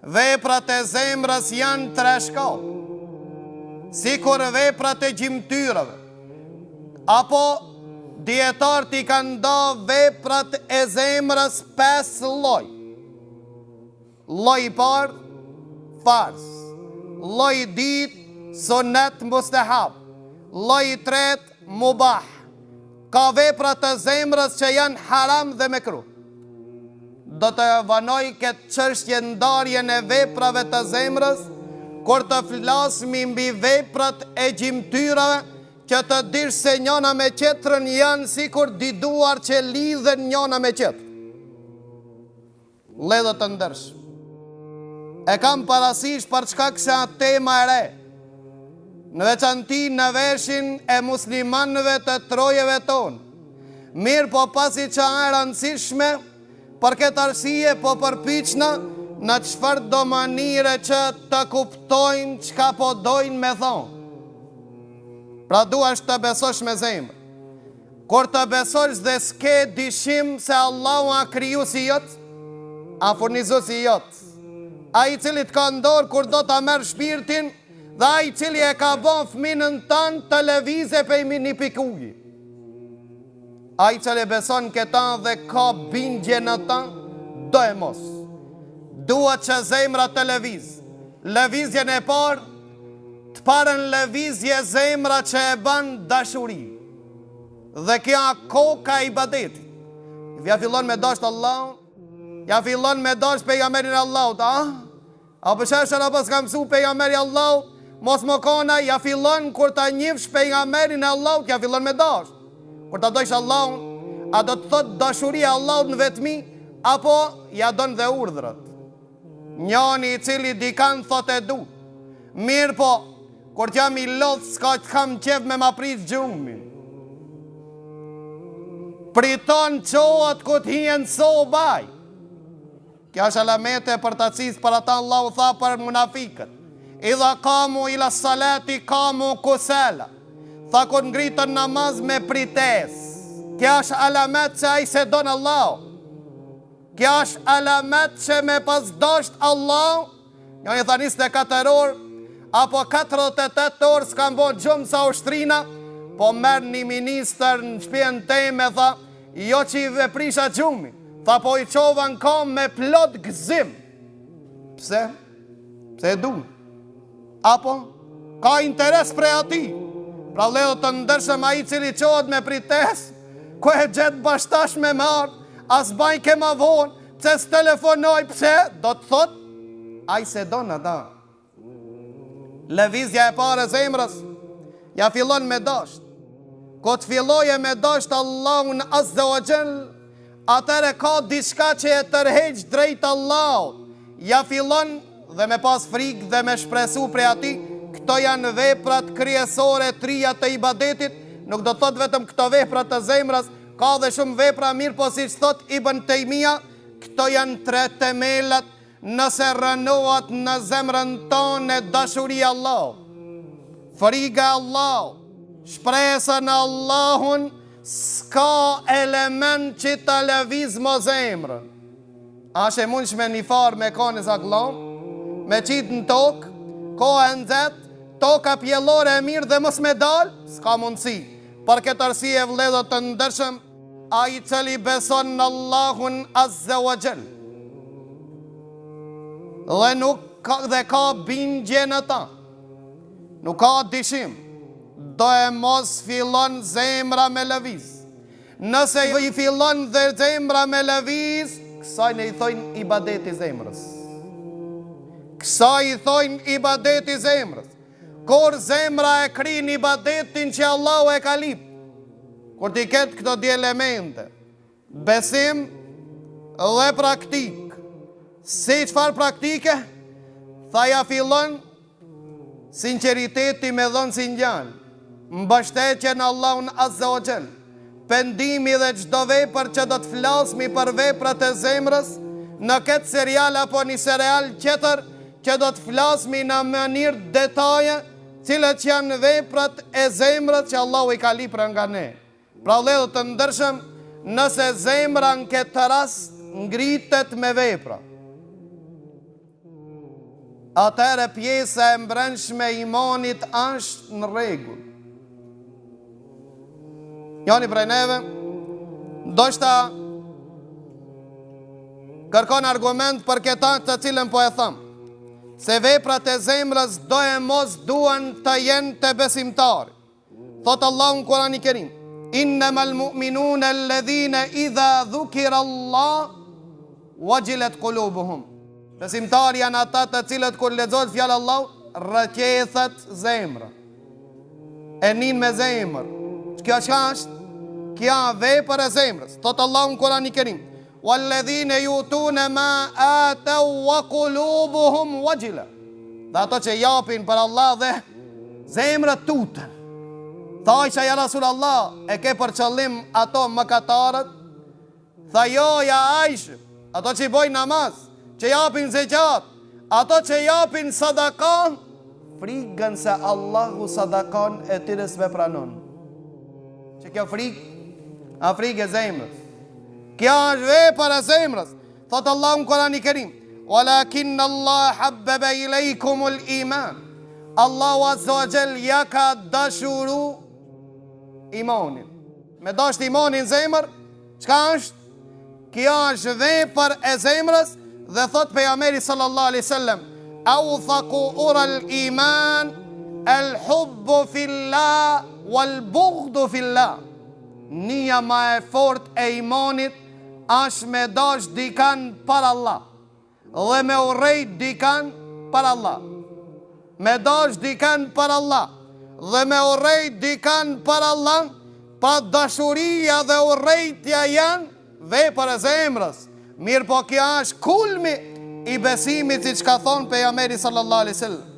Veprat e zemrës janë tre shkallë. Sikur veprat e gjymtyrëve. Apo dijetarët i kanë nda veprat e zemrës pesë lloj. Lloj i parë, farz. Lloj i dytë, sunet mustehab. Lloj i tretë, mubah. Ka vepra të zemrës që janë haram dhe mekruh. Do të vonoj këtë çështje ndarjen e veprave të zemrës, kur të flasmi mbi veprat e gjymtyrave, që të dish se njona me tjetrën janë sikur dy duar që lidhen njona me tjetrën. Vëllezër të ndershëm. E kam parasysh për shkak se a tema e re. Në veçanti në veshin e muslimanëve të trojeve tonë. Mirëpo pasi që a e rëndësishme, për këtë arsye po përpiqna në çfarëdo mënyre që të kuptojnë çka po dojnë me thonë. Pra duhesh të besosh me zemër. Kur të besosh dhe s'ke dyshim se Allahu a krijuesi jot, a furnizuesi jot, ai i cili të ka n'dorë kur do ta merr shpirtin dhe ai i cili e ka bo fëminën tand të lëvize pej një pikë uji. Ai i cili beson këta dhe ka bindje në ta, doemos. Duhet që zemra të lëviz. Lëvizjen e parë, të parën lëvizje zemra që e ban dashuri. Dhe kjo a koka e ibadetit. Ja fillon me dasht Allahun, ja fillon me dasht pejgamberin e Allahut, a? A për shashën apo s'ka mësu pejgamberi i Allahut, mos me kon ai, ja fillon kur ta njifsh pejgamberin e Allahut, ja fillon me dasht. Kur ta dojsh Allahun, a do të thot dashuria e Allahut në vetmi, apo ja don dhe urdhrat. Njani i cili dikan thot e du. Mirëpo, kur t'jam i lodht s'ka të kam qef me ma prish gjumin. Priton çohet kur të hije në sobë ai. Kjo është alamete e përtacisë për ata Allahu tha për munafikët. Idha kamu ila salati kamu kusala. Tha kur ngritën namaz me pritesë. Kjo është alamet që ai s'e don Allahun. Kjo është alamet që me pas dasht Allahun, njani tha 24 orë, apo 48 orë s'kam bo gjumë sa u shtrina, po merr një ministër në shpijën teme, tha, jo që i e prisha gjumin, tha po i çova në kamë me plot gëzim. Pse? Pse e du? Apo, ka interes prej atij. Pra vëllezër të ndershëm ai i cili çohet me pritesë, ku e gjet bash tash me marrë, a s'bajke ma vonë, pse s'telefonoj, pse, do të thot, ai s'e don ata. Lëvizja e parë e zemrës, ja fillon me dasht. Kur të filloje me dasht Allahun Azze wa Xhel, Atëherë ka diçka që e tërheq drejt Allahut, ja fillon dhe me pas frikë dhe me shpresu prej atij, këto janë veprat kryesore trija të ibadetit, nuk do të thotë vetëm këto vepra të zemrës, ka dhe shumë vepra mirëpo siç thotë Ibn Tejmija, këto janë tre temelat Nëse rrënohet në zemrën tonë dashuria e Allahut, friga e Allahut, shpresa në Allahun, s'ka element që ta lëviz më zemrën. A është e mundshme një farë me kanë e sakllam, me qitë në tokë, koha e nxehtë, toka pjellore e mirë dhe mos me dalë, s'ka mundësi. Për këtë arsye vëllezër të ndershëm, Ai i cili beson në Allahun Azze wa Xhel dhe nuk ka dhe ka bindje në ta. Nuk ka dyshim. Doemos fillon zemra me lëviz. Nëse i fillon dhe zemra me lëviz, kësaj ne i thojnë ibadeti zemrës. Kësaj i thojnë ibadeti zemrës. Kur zemra e kryn ibadetin që Allahu e ka lyp, kur t'i ketë këto dy elemente, besim dhe praktikë, si çfarë praktike? Tha ja fillon sinqeriteti me dhonë sinjal, mbështetje në Allahun Azze wa Xhel, Pendimi dhe çdo vepër që do të flasmi për veprat e zemrës në këtë serial apo një serial tjetër që do të flasmi në mënyrë detaje cilat janë veprat e zemrës që Allahu i ka lypë nga ne. Pra vëllezër të ndershëm, nëse zemra në këtë rast ngritet me vepra. Atëherë pjesa e mbrendshme e imanit është në rregull. Njani prej neve, ndoshta kërkon argument për këta të cilën po e tham, se veprat e zemrës doemos duhen të jenë te besimtari. Thot Allahu në Kurani Kerim, Innemal mu'minune alledhine idha dhukira Allah, wajilet kulubuhum. Besimtarë janë ata të cilët kur lexohet fjala Allahut, rrëqethet zemra. E nin me zemër. Kjo çka është? Kjo vepër e zemrës. Thot Allahu në Kurani Kerim, Walledhine jutune ma atau wa kulubuhum wajila. Dhe ato që japin për Allah dhe zemrët tuten. Tha Aisha ja Rasul Allah, e ke për qëllim ato mëkatarët? Tha jo ja Aisha, ato që i bojnë namaz, që japin zeqat, ato që japin sadaka, frigën se Allahu sadakan e tyre s'pe pranon. Që kjo frigë, a frigë e zemrës. Kjo është vepër e zemrës. Thot Allahu në Kurani Kerim, "Walakin Allah habbaba ilaykum al-iman." Allahu azza wa jall ja ka dashuru imanin. Me dasht imanin n'zemër, çka është? Kjo është vepër e zemrës dhe thot pejgamberi sallallahu alaihi wasallam, "Awthaqu ura al-iman al-hubbu fillah wal-bughdu fillah." Nyja ma e fort e imanit asht me dash dikan për Allah dhe me urrejt dikan për Allah. Me dash dikan për Allah dhe me urrejt dikan për Allah, pa dashuria dhe urrejtja janë vepër e zemrës. Mirëpo kjo është kulmi i besimit siç ka thonë pejgamberi sallallahu alaihi wasallam.